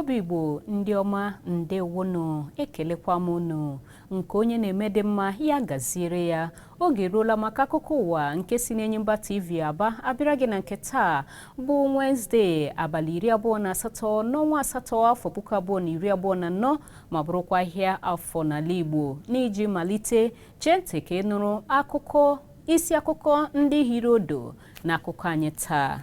Bụ Igbo ndị ọma, ndewonu. Ekelekwa m unu. Nke onye na-eme dị mma, ya gaziere ya. Oge eruola maka akụkọ ụwa nke si n'Enyimba TV Aba abịara gị na nke taa bụ Wenezdee, abalị 28 n'ọnwa asatọ, afọ 2024, ma bụrụkwa ahịa Afọ n'ala Igbo. N'iji malite, chee ntị ka ị nụrụ akụkọ isi akụkọ ndị hiri odo na akụkọ anyị taa.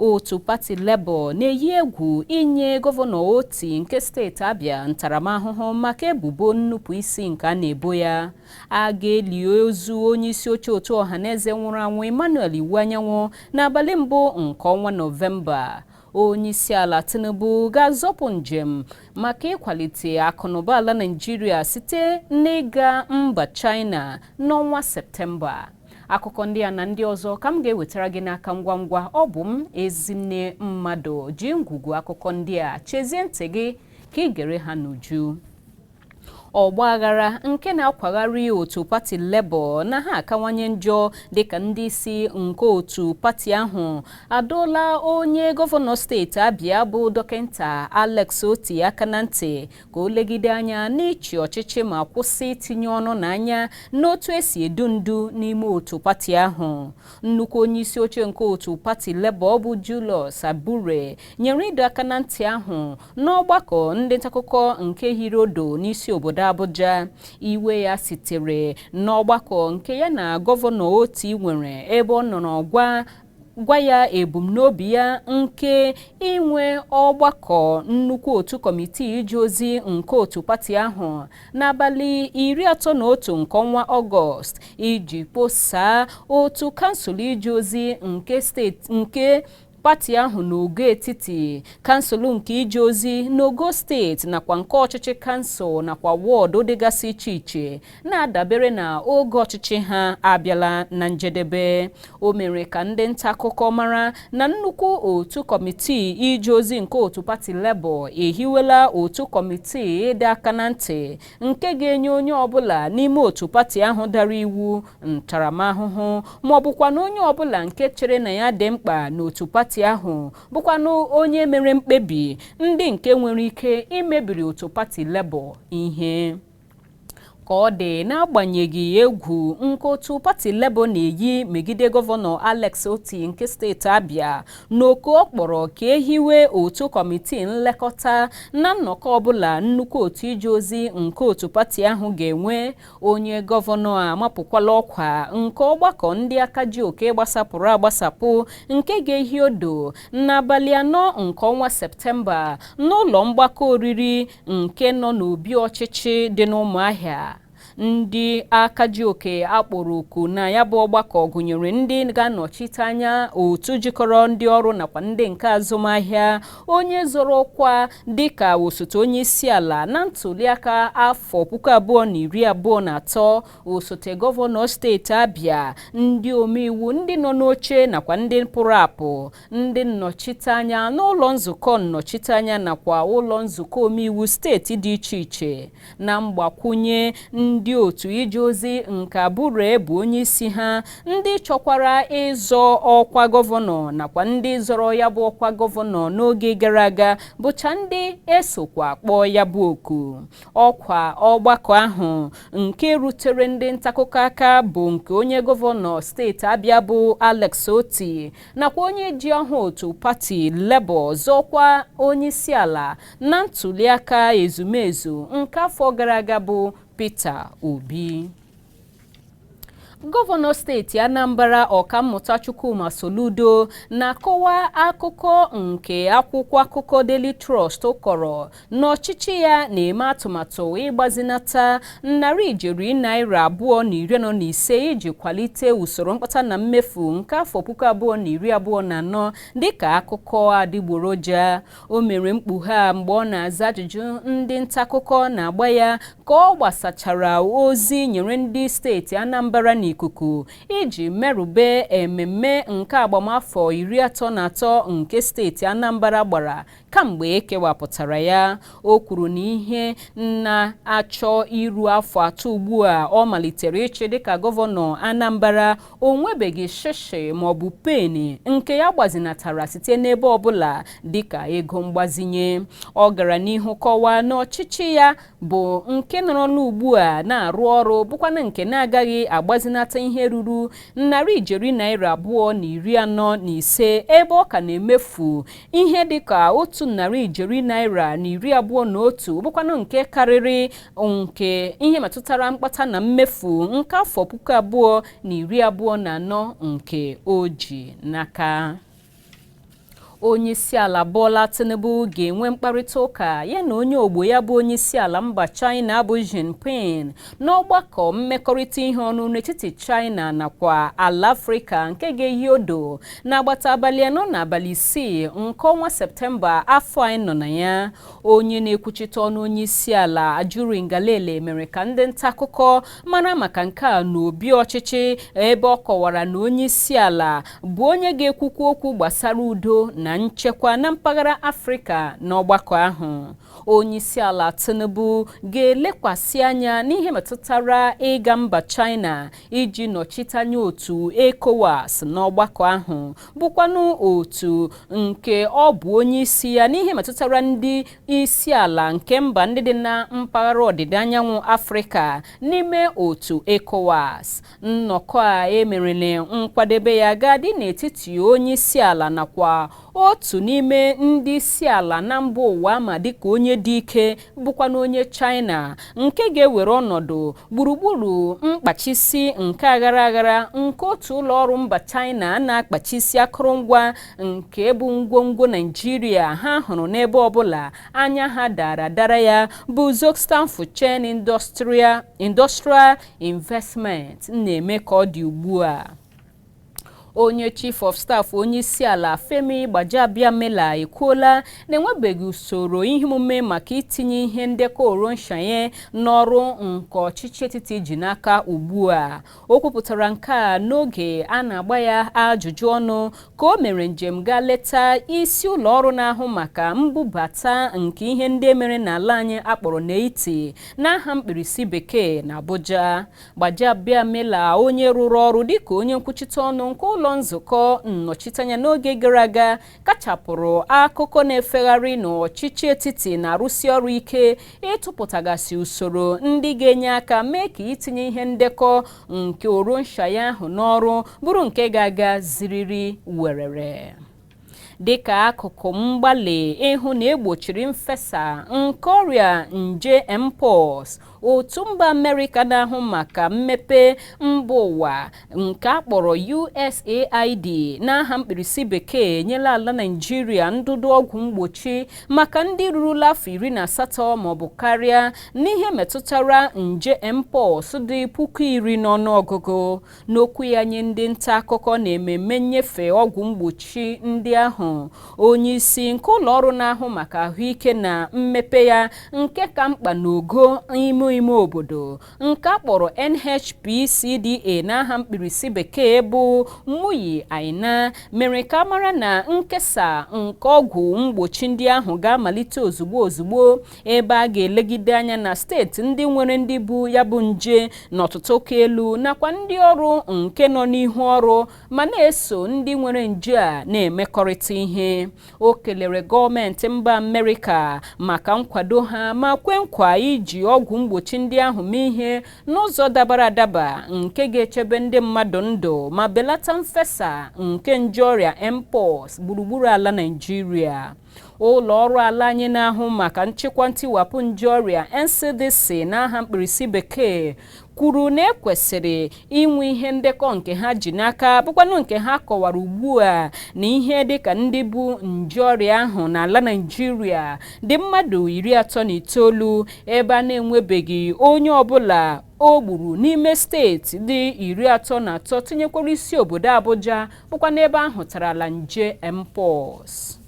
Otu pati Labour na-eyi egwu inye Gọvanọ Otti nke steeti Abia ntaramahụhụ maka ebubo nnupụ isi nke a na-ebo ya. A ga-eli ozu onye isi oche otu Ọhaneze nwụrụ anwụ, Emmanuel Iwuanyanwu, n'abalị mbụ nke ọnwa Nọvemba. Onyeisiala Tinubu ga-azọpụ njem maka ịkwalite akụnụba ala Naịjirịa site n'ịga mba China n'ọnwa Septemba. Akụkọ ndị a na ndị ọzọ ka m ga-ewetara gị n'aka ngwa ngwa. Ọ bụ m, Ezinne Mmadụ, ji ngwugwu akụkọ ndị a. Chezie ntị gị ka ị gere ha n'uju. Ọgba aghara nke na-akwagharị otu pati Labour na ha akawanye njọ, dịka ndị isi nke otu pati ahụ adọọla onye gọvanọ steeti Abia bụ Dọkịta Alex Otti aka na ntị ka o legide anya n'ịchị ọchịchị ma kwụsị itinye ọnụ n'anya n'otu esi edu ndu n'ime otu pati ahụ. Nnukwu onye isi oche nke otu pati Labour bụ Julius Abure nyere ịdọ aka na ntị ahụ n'ọgbakọ ndị ntaakụkọ nke hiri odo n'isi obodo Abuja. Iwe ya sitere n'ọgbakọ nke ya na Gọvanọ Otti nwere, ebe ọ nọrọ gwa ya ebumnobi ya nke inwe ọgbakọ nnukwu otu kọmitii ije ozi nke otu pati ahụ n'abalị 31 nke ọnwa Ọgọst iji kposaa otu kansụl ije ozi nke steeti nke pati ahụ n'ogo etiti, kansụl nke ije ozi n'ogo steeti, nakwa nke ọchịchị kansụl nakwa wọdụ dịgasị iche iche, na-adabere na oge ọchịchị ha abịala na njedebe. O mere ka ndị nta akụkọ mara na nnukwu otu kọmitii ije ozi nke otu pati Labour ehiwela otu kọmitii ịdọ aka na ntị nke ga-enye onye ọbụla n'ime otu pati ahụ dara iwu ntaramahụhụ, ma ọ bụkwanụ onye ọbụla nke chere na ya dị mkpa n'otu pati ahụ bụkwanụ onye mere mkpebi ndị nke nwere ike imebiri otu pati Labour ihe. Ka ọ dị, n'agbanyeghị egwu nke otu pati Labour na-eyi megide Gọvanọ Alex Otti nke steeti Abia n'oku ọ kpọrọ ka ehiwe otu kọmitii nlekọta na nnọkọ ọbụla nnukwu otu ije ozi nke otu pati ahụ ga-enwe, onye gọvanọ a mapụkwala ọkwa nke ọgbakọ ndị aka ji oke gbasapụrụ agbasapụ nke ga-ehi odo n'abalị 4 nke ọnwa Septemba n'ụlọ mgbakọ oriri nke nọ n'obi ọchịchị dị n'Ụmụahịa. Ndị aka ji oke akpọrọ oku na ya bụ ọgbakọ gụnyere ndị ga-anọchite anya otu jikọrọ ndị ọrụ nakwa ndị nke azụmahịa, onye zọrọ ọkwa dịka osote onye isi ala na ntụliaka afọ 2023, osote gọvanọ steeti Abia, ndị omeiwu ndị nọ n'oche nakwa ndị pụrụ apụ, ndị nnọchiteanya n'ụlọ nzukọ nnọchiteanya nakwa ụlọ nzukọ omeiwu steeti dị iche iche. Na mgbakwunye, ndị otu ije ozi nke Abure bụ onye isi ha, ndị chọkwara ịzọ ọkwa gọvanọ nakwa ndị zọrọ ya bụ ọkwa gọvanọ n'oge gara aga bụcha ndị esokwa kpọọ ya bụ oku. Ọkwa ọgbakọ ahụ nke rutere ndị ntaakụkọ aka bụ nke onye gọvanọ steeti Abia bụ Alex Otti nakwa onye ji aha otu pati Labour zọọkwa onyeisiala na ntụliaka ezumezu nke afọ gara aga bụ Peter Obi. Gọvanọ steeti Anambra, Ọkammụta Chukwuma Soludo, na-akọwa akụkọ nke akwụkwọ akụkọ Daily Trust kọrọ na ọchịchị ya na-eme atụmatụ ịgbazinata narị ijeri naira 245 iji kwalite usoro mkpata na mmefu nke afọ 2024 dịka akụkọ adịgboroja. O mere mkpughe a mgbe ọ na-aza ajụjụ ndị nta akụkọ na-agba ya ka ọ gbasachara ozi nyere ndị steeti Anambra na n'ikuku iji merube ememme nke agbamafọ 33 nke steeti Anambra gbara kamgbe e kewapụtara ya. O kwuru na ihe na-achọ iru afọ 3 ugbu a ọ malitere ịchị dịka gọvanọ Anambra, o nwebeghị shishi maọbụ peni nke ya gbazinatara site n'ebe ọbụla dịka ego mgbazinye. Ọ gara n'ihu kọwaa na ọchịchị ya bụ nke nọrọla ugbu a na-arụ ọrụ bụkwana nke na-agaghị agbazinata ihe ruru narị ijeri naira 245, ebe ọ ka na-emefu ihe dịka otu narị ijeri naira na 21, bụkwanụ nke karịrị nke ihe metụtara mkpata na mmefu nke afọ 2024 nke o ji n'aka. Onyeisiala Bola Tinubu ga-enwe mkparịta ụka ya na onye ogbo ya bụ onyeisiala mba China bụ Jinping n'ọgbakọ mmekọrịta ihe ọnụ n'etiti China nakwa ala Afrịka nke ga-eyi odo n'agbata abalị 4 na abalị 6 nke ọnwa Septemba afọ anyị nọ na ya. Onye na-ekwuchite ọnụ onyeisiala Ajuri Ngalale mere ka ndị nta akụkọ mara maka nke a n'obi ọchịchị, ebe ọ kọwara na onyeisiala bụ onye ga-ekwukwu okwu gbasara udo na nchekwa na mpaghara Afrịka n'ọgbakọ ahụ. Onyeisiala Tinubu ga-elekwasị anya n'ihe metụtara ịga mba China iji nọchite anya otu ECOWAS n'ọgbakọ ahụ, bụkwanụ otu nke ọ bụ onye isi ya n'ihe metụtara ndị isi ala nke mba ndị dị na mpaghara ọdịda anyanwụ Afrịka n'ime otu ECOWAS. Nnọkọ a emerela nkwadebe ya ga-adị n'etiti onye isi ala nakwa otu n'ime ndị isi ala na mba ụwa ma dịka onye dị ike, bụkwa onye China, nke ga-ewere ọnọdụ gburugburu mkpachisi nke aghara aghara nke otu ụlọ ọrụ mba China na-akpachisi akụrụngwa nke bụ ngwongwo Naijiria ha hụrụ n'ebe ọbụla anya ha dara dara ya, bụ Zongstan Fuchen Industrial Investment na-eme ka ọ dị ugbu a. Onye Chief of Staff onyeisiala Femi Gbajabiamila ekwuola na enwebeghị usoro ihe omume maka itinye ihe ndekọ oronshanye n'ọrụ nke ọchịchị etiti ji n'aka ugbu a. O kwupụtara nke a n'oge a na-agba ya ajụjụ ọnụ ka o mere njem gaa leta isi ụlọ ọrụ na-ahụ maka mbubata nke ihe ndị mere n'ala anyị akpọrọ NEITI n'aha mkpirisi bekee na Abuja. Gbajabiamila, onye rụrụ ọrụ dịka onye nkwuchite ọnụ nke ụlọ nzukọ nnọchiteanya n'oge gara aga, kachapụrụ akụkọ na-efegharị n'ọchịchị etiti na-arụsi ọrụ ike ịtụpụtagasị usoro ndị ga-enye aka mee ka itinye ihe ndekọ nke oronshaya ahụ n'ọrụ bụrụ nke ga-aga ziriri werere, dịka akụkụ mgbalị ịhụ na egbochiri mfesa nke ọrịa nje mpox. Otu mba Amerịka na-ahụ maka mmepe mba ụwa nke a kpọrọ USAID n'aha mkpirisi bekee enyela ala Naịjirịa ndụdụ ọgwụ mgbochi maka ndị rurula afọ 18 maọbụ karịa n'ihe metụtara nje mpox dị 10,000 n'ọnụọgụgụ. N'okwu ya nye ndị nta akụkọ na ememme nnyefe ọgwụ mgbochi ndị ahụ, onye isi nke ụlọ ọrụ na-ahụ maka ahụike na mmepe ya nke ka mkpa n'ogo ime ime obodo nke a kpọrọ NHPCDA n'aha mkpirisi bekee bụ Muyi Aina mere ka mara na nkesa nke ọgwụ mgbochi ndị ahụ ga-amalite ozugbo ozugbo, ebe a ga-elegide anya na steeti ndị nwere ndị bụ ya bụ nje n'ọtụtụ ka elu nakwa ndị ọrụ nke nọ n'ihu ọrụ ma na-eso ndị nwere nje a na-emekọrịta ihe. O kelere gọọmenti mba Amerịka maka nkwado ha ma kwe nkwa iji ọgwụ mgbochi ndị ahụ mee ihe n'ụzọ dabara adaba nke ga-echebe ndị mmadụ ndụ ma belata mfesa nke nje ọrịa mpox gburugburu ala Naịjirịa. Ụlọ ọrụ ala anyị na-ahụ maka nchịkwa ntiwapụ nje ọrịa NCDC n'aha mkpirisi bekee kwuru na ekwesịrị inwe ihe ndekọ nke ha ji n'aka, bụkwanụ nke ha kọwara ugbu a na ihe dịka ndị bụ nje ọrịa ahụ n'ala Naịjirịa dị mmadụ 39, ebe a na-enwebeghị onye ọbụla o gburu n'ime steeti dị 33 tinyekwara isi obodo Abuja, bụkwa n'ebe ahụ tarala nje mpox.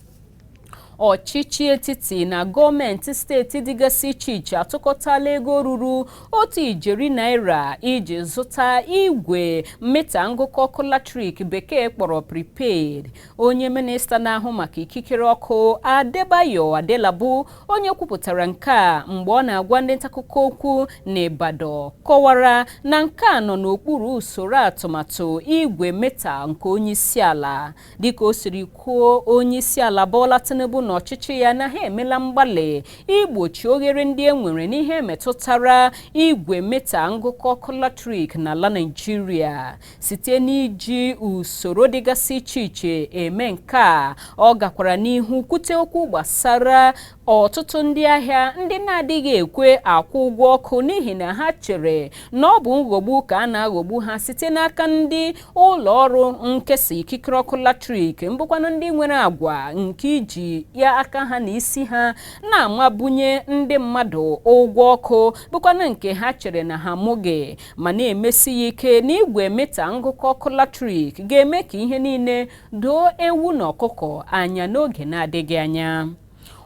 Ọchịchị etiti na gọọmenti steeti dịgasị iche iche atụkọtala ego ruru 1 ijeri naira iji zụta igwe mita ngụkọ ọkụ latrik Bekee kpọrọ prepaid. Onye minista na-ahụ maka ikikere ọkụ, Adebayo Adelabu, onye kwupụtara nke a mgbe ọ na-agwa ndị ntaakụkọ okwu n'Ibadan, kọwara na nke a nọ n'okpuru usoro atụmatụ igwe mita nke onyeisiala. Dịka o siri kwuo, Onyeisiala Bola Tinubu na ọchịchị ya na ha emela mgbalị igbochi oghere ndị e nwere n'ihe metụtara igwe mita ngụkọ ọkụ latrik n'ala Naịjirịa site n'iji usoro dịgasị iche iche eme nke a. Ọ gakwara n'ihu kwute okwu gbasara ọtụtụ ndị ahịa ndị na-adịghị ekwe akwụ ụgwọ ọkụ n'ihi na ha chere na ọ bụ nghọgbu ka a na-aghọgbu ha site n'aka ndị ụlọ ọrụ nkesa ikikere ọkụ latrik, mbụkwanụ ndị nwere agwa nke iji ya aka ha na isi ha na-amabunye ndị mmadụ ụgwọ ọkụ, bụkwanụ nke ha chere na ha amụghị, ma na-emesi ya ike na igwe mita ngụkọ ọkụ latrik ga-eme ka ihe niile doo ewu na ọkụkọ anya n'oge na-adịghị anya.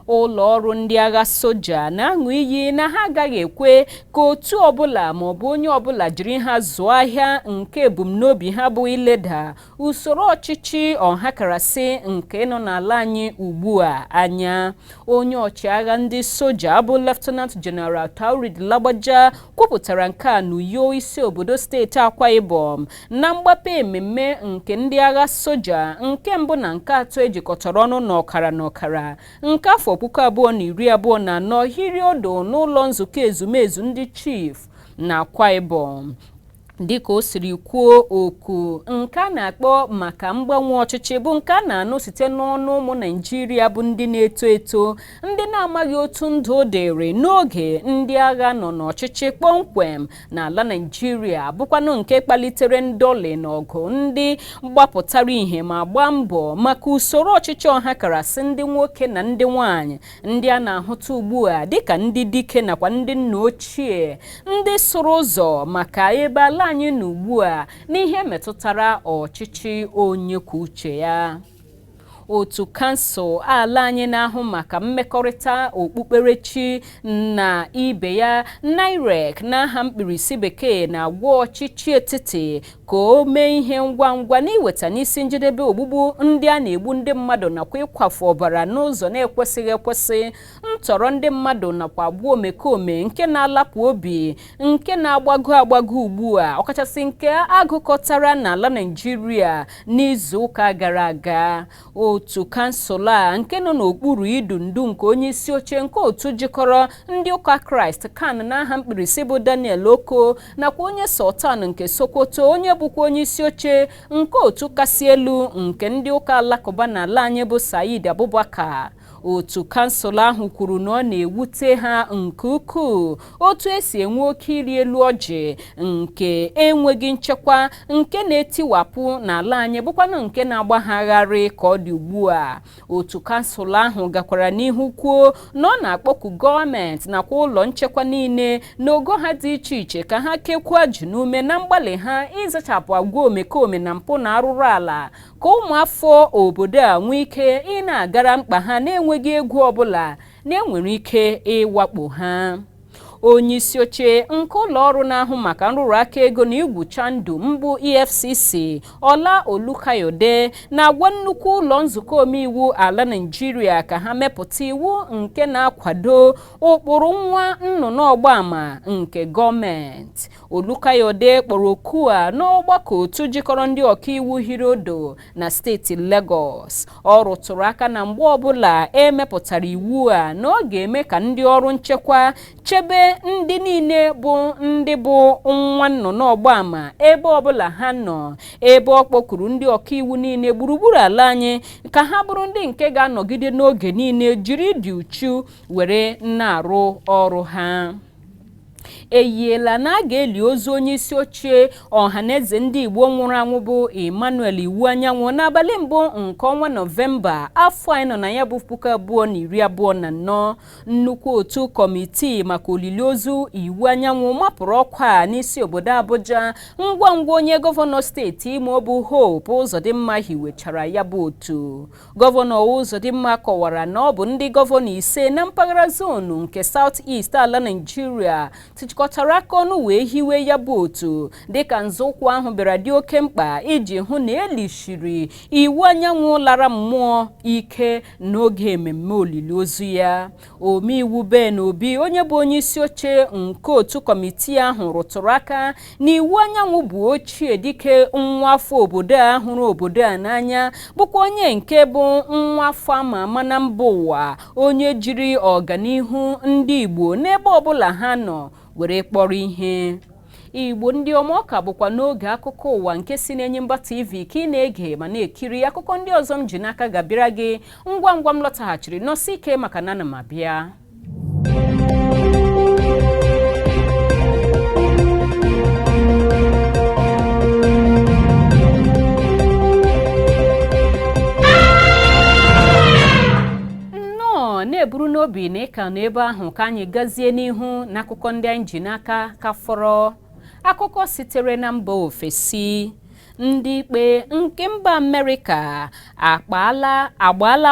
Ụlọ ọrụ ndị agha soja na-aṅụ iyi na ha agaghị ekwe ka otu ọbụla maọbụ onye ọbụla jiri ha zụọ ahịa nke ebumnobi ha bụ ileda usoro ọchịchị ọhakarasị nke nọ n'ala anyị ugbu a anya. Onye ọchịagha ndị soja bụ Lieutenant General Taurid Lagbaja kwupụtara nke a n'Uyo, isi obodo steeti Akwa Ibom, na mgbape mmemme nke ndị agha soja nke mbụ na nke atọ ejikọtara ọnụ n'ọkara n'ọkara nke afọ 2024 hiri odo n'ụlọ nzukọ ezumezu ndị chief na Akwa Ibom. Dịka o siri kwuo, oku nke a na-akpọ maka mgbanwe ọchịchị bụ nke a na-anụ site n'ọnụ ụmụ Naịjirịa bụ ndị na-eto eto, ndị na-amaghị otu ndụ dịrị n'oge ndị agha nọ n'ọchịchị kpọmkwem n'ala Naịjirịa, bụkwanụ nke kpalitere ndọlị na ọgụ ndị gbapụtara ihe ma gbaa mbọ maka usoro ọchịchị ọhakarasị ndị nwoke na ndị nwanyị, ndị a na-ahụta ugbu a dịka ndị dike nakwa ndị nna ochie, ndị sụrụ ụzọ maka ebe ala anyị nọ ugbu a n'ihe metụtara ọchịchị onye kwuo uche ya. Otu kansụl ala anyị na-ahụ maka mmekọrịta okpukperechi na ibe ya, NIREC n'aha mkpirisi Bekee, na-agwa ọchịchị etiti ka o mee ihe ngwa ngwa n'iweta n'isi njedebe ogbugbu ndị a na-egbu ndị mmadụ nakwa ịkwafu ọbara n'ụzọ na-ekwesịghị ekwesị, ntọrọ ndị mmadụ nakwa agwa omekome nke na-alapụ obi, nke na-agbago agbago ugbu a, ọkachasị nke agụkọtara n'ala Naịjirịa n'izu ụka gara aga. Otu kansụl a, nke nọ n'okpuru idu ndu nke onye isi oche nke otu jikọrọ ndị ụka Kraịst, CAN n'aha mkpirisi, bụ Daniel Oko, nakwa onye Sultan nke Sokoto, onye bụkwa onye isi oche nke otu kasị elu nke ndị ụka alakụba n'ala anyị, bụ Said Abubakar, otu kansụl ahụ kwuru na ọ na-ewute ha nke ukwuu otu esi enwe oke ịrị elu ọjị nke enweghị nchekwa nke na-etiwapụ n'ala anyị, bụkwanụ nke na-agba ha agharị ka ọ dị ugbu a. Otu kansụl ahụ gakwara n'ihu kwuo na ọ na-akpọku gọọmenti nakwa ụlọ nchekwa niile n'ogo ha dị iche iche ka ha kekwaa ji n'ume na mgbalị ha ịzachapụ agwa omekome na mpụ na arụrụ ala, ka ụmụafọ obodo a nwee ike ị na-agara mkpa ha na-enweghị egwu ọbụla na-enwere ike ịwakpo ha. Onye isi oche nke ụlọ ọrụ na-ahụ maka nrụrụ aka ego na igwu chandụ mbụ, EFCC, Ọla Olukayode, na-agwa nnukwu ụlọ nzukọ omeiwu ala Naịjirịa ka ha mepụta iwu nke na-akwado ụkpụrụ nwa nnụnụ ọgbaama nke gọọmenti. Olukayode kpọrọ oku a n'ọgbakọ otu jikọrọ ndị ọkaiwu hiri odo na steeti Lagos. Ọ rụtụrụ aka na mgbe ọbụla emepụtara iwu a, na ọ ga-eme ka ndị ọrụ nchekwa chebe ndị niile bụ ndị bụ nwa nnụnụ ọgbaama ebe ọbụla ha nọ, ebe ọ kpọkuru ndị ọkaiwu niile gburugburu ala anyị ka ha bụrụ ndị nke ga-anọgide n'oge niile jiri dị uchu were na-arụ ọrụ ha. Eyiela na a ga-eli ozu onye isi oche Ọhaneze ndị Igbo nwụrụ anwụ bụ Emmanuel Iwuanyanwu n'abalị mbụ nke ọnwa Nọvemba afọ anyị nọ na ya bụ 2024. Nnukwu otu kọmitii maka olili ozu Iwuanyanwu mapụrụ ọkwa a n'isi obodo Abuja ngwa ngwa onye gọvanọ steeti Imo bụ Hope Uzodimma hiwechara ya bụ otu. Gọvanọ Uzodimma kọwara na ọ bụ ndị gọvanọ 5 na mpaghara zonu nke South East ala Naịjirịa tụchịkọtara aka ọnụ wee hiwe ya bụ otu, dịka nzọụkwụ ahụ bịara dị oke mkpa iji hụ na elishiri Iwuanyanwu lara mmụọ ike n'oge ememme olili ozu ya. Omeiwu Ben Obi, onye bụ onye isi oche nke otu kọmitii ahụ, rụtụrụ aka na Iwuanyanwu bụ ochie dike nwa afọ obodo a hụrụ obodo a n'anya, bụkwa onye nke bụ nwa afọ ama ama na mba ụwa, onye jiri ọganihu ndị Igbo n'ebe ọbụla ha nọ were kpọrọ ihe. Igbo ndị ọma, ọ ka bụkwa n'oge akụkọ ụwa nke si n'Enyimba TV ka ị na-ege ma na-ekiri. Akụkọ ndị ọzọ m ji n'aka ga-abịara gị ngwa ngwa m lọtaghachiri. Nọsi ike maka na ana m abịa. Nnọọ na-eburu n'obi na ịka n'ebe ahụ ka anyị gazie n'ihu n'akụkọ ndị anyị ji n'aka ka fọrọ. Akụkọ sitere na mba ofesi: ndị ikpe nke mba Amerịka agbaala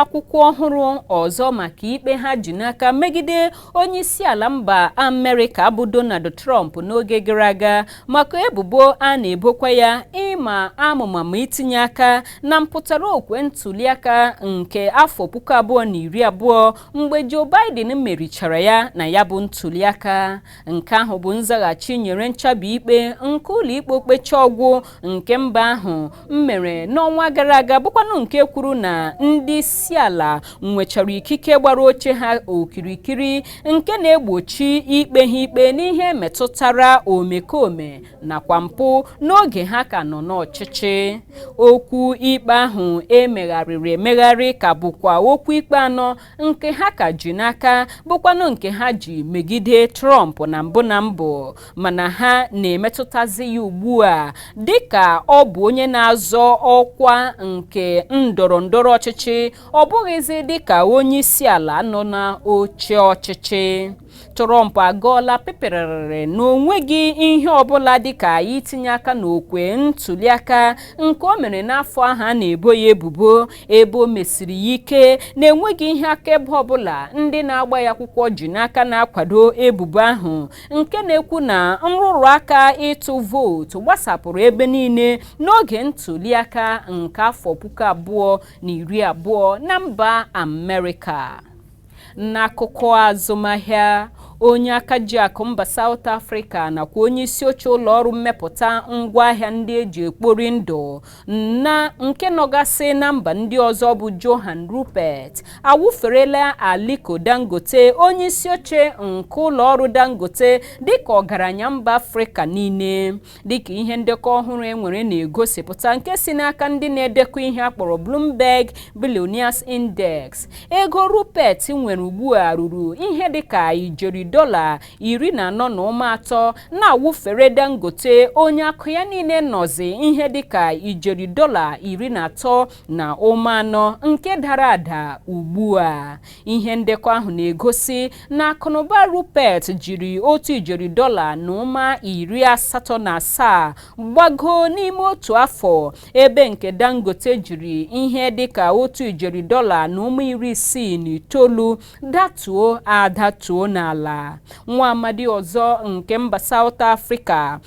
akwụkwọ ọhụrụ ọzọ maka ikpe ha ji n'aka megide onye isi ala mba Amerịka bụ Donald Trump n'oge gara aga, maka ebubo a na-ebokwa ya ịma amụma ma itinye aka na mpụtara okwe ntuliaka nke afọ 2020 mgbe Joe Biden merichara ya na ya bụ ntuliaka. Nke ahụ bụ nzaghachi nyere nchabi ikpe nke ụlọikpe okpecha ọgwụ nke mba ahụ mere n'ọnwa gara aga, bụkwanụ nke kwuru na ndị isi ala nwechara ikike gbara oche ha okirikiri nke na-egbochi ikpe ha ikpe n'ihe metụtara omekome nakwa mpụ n'oge ha ka nọ n'ọchịchị. Okwu ikpe ahụ emegharịrị emegharị ka bụkwa okwu ikpe anọ nke ha ka ji n'aka, bụkwanụ nke ha ji megide Trump na mbụ na mbụ, mana ha na-emetụtazi ya ugbu a dịka ọ bụ onye na-azọ ọkwa nke ndọrọ ndọrọ ọchịchị, ọ bụghịzi dịka onye isi ala nọ n'oche ọchịchị. Trump agọọla pịpịrịrị na o nweghị ihe ọbụla dịka itinye aka n'okwe ntuliaka nke o mere n'afọ ahụ a na-ebo ya ebubo, ebe o mesiri ya ike na enweghị ihe akaebe ọbụla ndị na-agba ya akwụkwọ ji n'aka na-akwado ebubo ahụ nke na-ekwu na nrụrụ aka ịtụ vootu gbasapụrụ ebe niile n'oge ntuliaka nke afọ 2020 na mba Amerịka. N'akụkọ azụmahịa, onye aka ji akụ mba South Africa nakwa onye isi oche ụlọọrụ mmepụta ngwaahịa ndị eji ekpori ndụ na nke nọgasị na mba ndị ọzọ bụ Johan Rupert awụferela Aliko Dangote, onye isi oche nke ụlọọrụ Dangote, dịka ọgaranya mba Afrịka niile, dịka ihe ndekọ ọhụrụ enwere na-egosipụta nke si n'aka ndị na-edekọ ihe akpọrọ Bloomberg Billionaires Index. Ego Rupert nwere ugbu a ruru ihe dịka ijeri dọla 14.3, na-awụfere Dangote, onye akụ ya niile nọzi ihe dịka ijeri dọla 13.4 nke dara ada ugbu a. Ihe ndekọ ahụ na-egosi na akụnụba Rupert jiri otu ijeri dọla na ụma 87 gbago n'ime otu afọ, ebe nke Dangote jiri ihe dịka otu ijeri dọla na ụma 69 datuo adatuo n'ala. Nwa amadi ọzọ nke mba South Africa,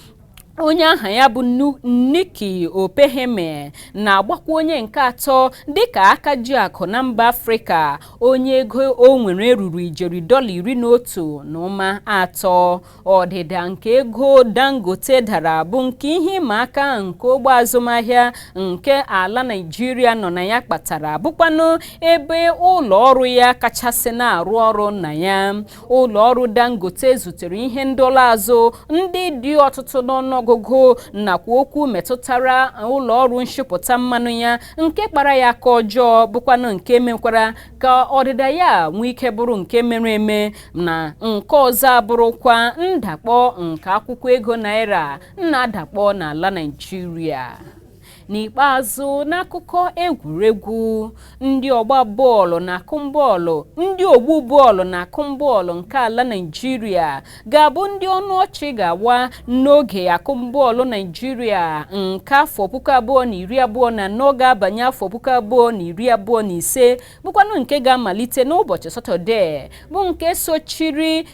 onye aha ya bụ Nicky Oppenheimer, na-agbakwa onye nke atọ dịka aka ji akụ na mba Afrịka, onye ego o nwere ruru ijeri dọla 11.3. Ọdịda nke ego Dangote dara bụ nke ihe ịma aka nke ogbe azụmahịa nke ala Naịjirịa nọ na ya kpatara, bụkwanụ ebe ụlọ ọrụ ya kachasị na-arụ ọrụ na ya. Ụlọ ọrụ Dangote zutere ihe ndọla azụ ndị dị ọtụtụ n'ọnụọgụgụ. ọnụọgụgụ nakwa okwu metụtara ụlọ ọrụ nshipụta mmanụ ya nke kpara ya aka ọjọọ, bụkwanụ nke mekwara ka ọdịda ya nwee ike bụrụ nke mere eme, na nke ọzọ abụrụkwa ndakpọ nke akwụkwọ ego naira na-adakpọ n'ala Naịjirịa. N'ikpeazụ, n'akụkọ egwuregwu, ndị ọgba bọọlụ na akụmbọọlụ, ndị ogbu bọọlụ na akụmbọọlụ nke ala Naịjirịa ga-abụ ndị ọnụ ọchị ga-awa n'oge akụmbọọlụ Naịjirịa nke afọ 2024 ga-abanye afọ 2025, bụkwanụ nke ga-amalite n'ụbọchị Satọde, bụ nke sochiri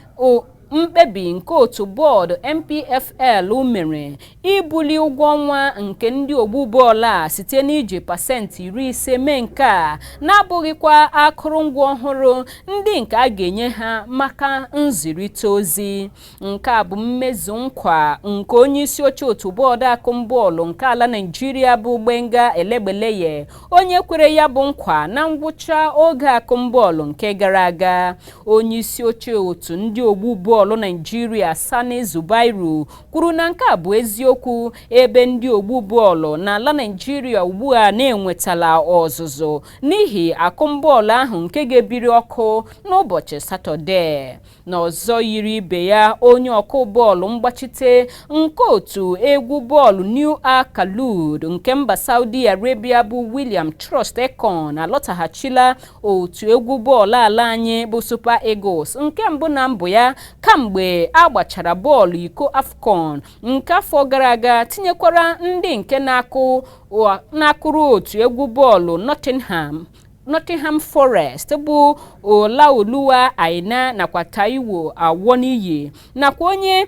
mkpebi nke otu bọọdụ NPFL mere ibuli ụgwọ ọnwa nke ndị ogbu bọọlụ a site n'iji 50% mee nke a, na-abụghịkwa akụrụngwa ọhụrụ ndị nke a ga-enye ha maka nzirịta ozi. Nke a bụ mmezu nkwa nke onye isi oche otu bọọdụ akụmbọọlụ nke ala Naịjirịa bụ Gbenga Elegbeleye, onye kwere ya bụ nkwa na ngwụcha oge akụmbọọlụ nke gara aga. Onye isi oche otu ndị ogbu bọọlụ Naịjirịa, Sani Zubairu, kwuru na nke a bụ eziokwu, ebe ndị ogbu bọọlụ n'ala Naịjirịa ugbu a na-enwetala ọzụzụ n'ihi akụmbọọlụ ahụ nke ga-ebiri ọkụ n'ụbọchị Satọde. N'ọzọ yiri ibe ya, onye ọkụ bọọlụ mgbachite nke otu egwu bọọlụ New Al Kholood nke mba Saudi Arabia bụ William Troost Ekong alọtaghachila otu egwu bọọlụ ala anyị bụ Super Eagles, nke mbụ na mbụ ya kamgbe a gbachara bọọlụ iko AFCON nke afọ gara aga, tinyekwara ndị nke na-akụrụ otu egwu bọọlụ Nottingham Forest bụ Olaoluwa Aina nakwa Taiwo Awoniyi, nakwa onye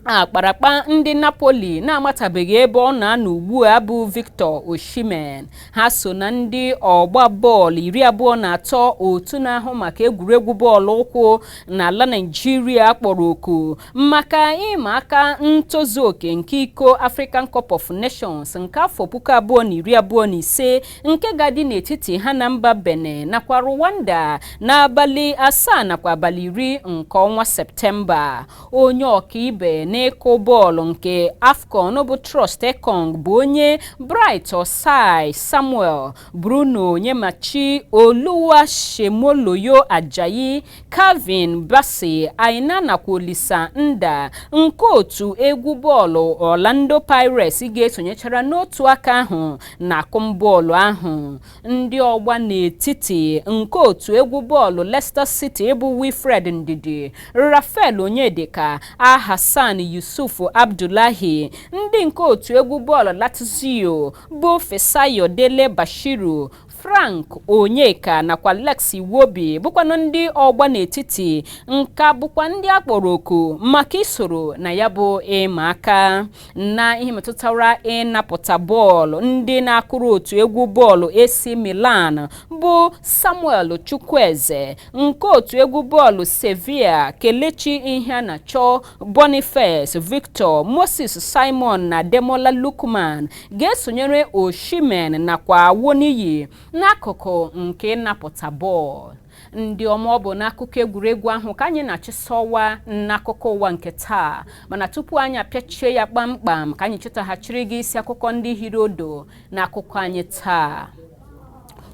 akparakpa ndị Napoli na-amatabeghị ebe ọ na-anọ ugbu a bụ Victor Osimhen. Ha so na ndị ọgba bọọlụ 23 otu na-ahụ maka egwuregwu bọọlụ ụkwụ n'ala Naịjirịa kpọrọ oku maka ịma aka ntozu oke nke iko African Cup of Nations nke afọ 2025, nke ga-adị n'etiti ha na mba Benin nakwa Rwanda n'abalị 7 nakwa abalị 10 nke ọnwa Septemba. Onye ọkaibe n'ịkụ bọọlụ nke AFCON bụ Troost Ekong bụ onye Bright Osai Samuel, Bruno Onyemachi, Oluwasemilore Ajayi, Calvin Bassey Aina nakwa Olisa Nda nke otu egwu bọọlụ Orlando Pirates ga-esonyechara n'otu aka ahụ na akụmbọọlụ ahụ. Ndị ọgba n'etiti nke otu egwu bọọlụ Leicester City bụ Wilfred Ndidi, Raphael Onyedika, Alhassan Yusuf Abdullahi, ndị nke otu egwu bọọlụ Lazio bụ Fisayo Dele Bashiru, Frank Onyeka nakwa Lex Iwobi bụkwanụ ndị ọgba n'etiti nka, bụkwa ndị akpọrọ oku maka isoro na ya bụ ịma aka. Na ihe metụtara ịnapụta bọọlụ, ndị na-akụrụ otu egwu bọọlụ AC Milan bụ Samuel Chukwueze, nke otu egwu bọọlụ Sevilla Kelechi Iheanacho, Boniface Victor, Moses Simon na Demola Lookman ga-esonyere Osimhen nakwa Awoniyi n'akụkụ nke ịnapụta bọọlụ. Ndị ọma, ọ bụ n'akụkọ egwuregwu ahụ ka anyị na-achịsọwa n'akụkọ ụwa nke taa. Mana tupu anyị apịachie ya kpamkpam, ka anyị chetaghachiri gị isi akụkọ ndị hiri odo n'akụkọ anyị taa.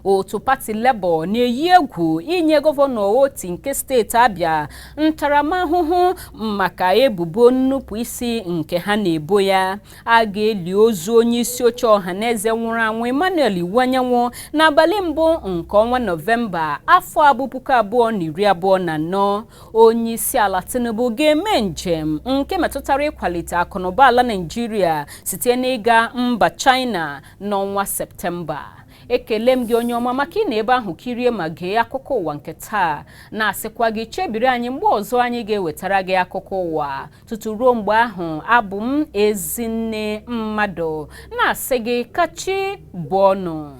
Otu pati Labour na-eyi egwu inye Gọvanọ Otti nke steeti Abịa ntaramahụhụ maka ebubo nnupụ isi nke ha na-ebo ya. A ga-eli ozu onye isi oche Ọhaneze nwụrụ anwụ, Emmanuel Iwuanyanwu, n'abalị 1 nke ọnwa Nọvemba afọ abụ 2024. Onye isi ala Tinubu ga-eme njem nke metụtara ịkwalite akụnụba ala Naịjirịa site n'ịga mba China n'ọnwa Septemba. Ekele m gị, onye ọma, maka ị na ebe ahụ kirie ma gee akụkọ ụwa nke taa, na-asịkwa gị chebiri anyị mgbe ọzọ anyị ga-ewetara gị akụkọ ụwa. Tutu ruo mgbe ahụ, abụ m Ezinne Mmadụ, na-asị gị kachi bụọnụ.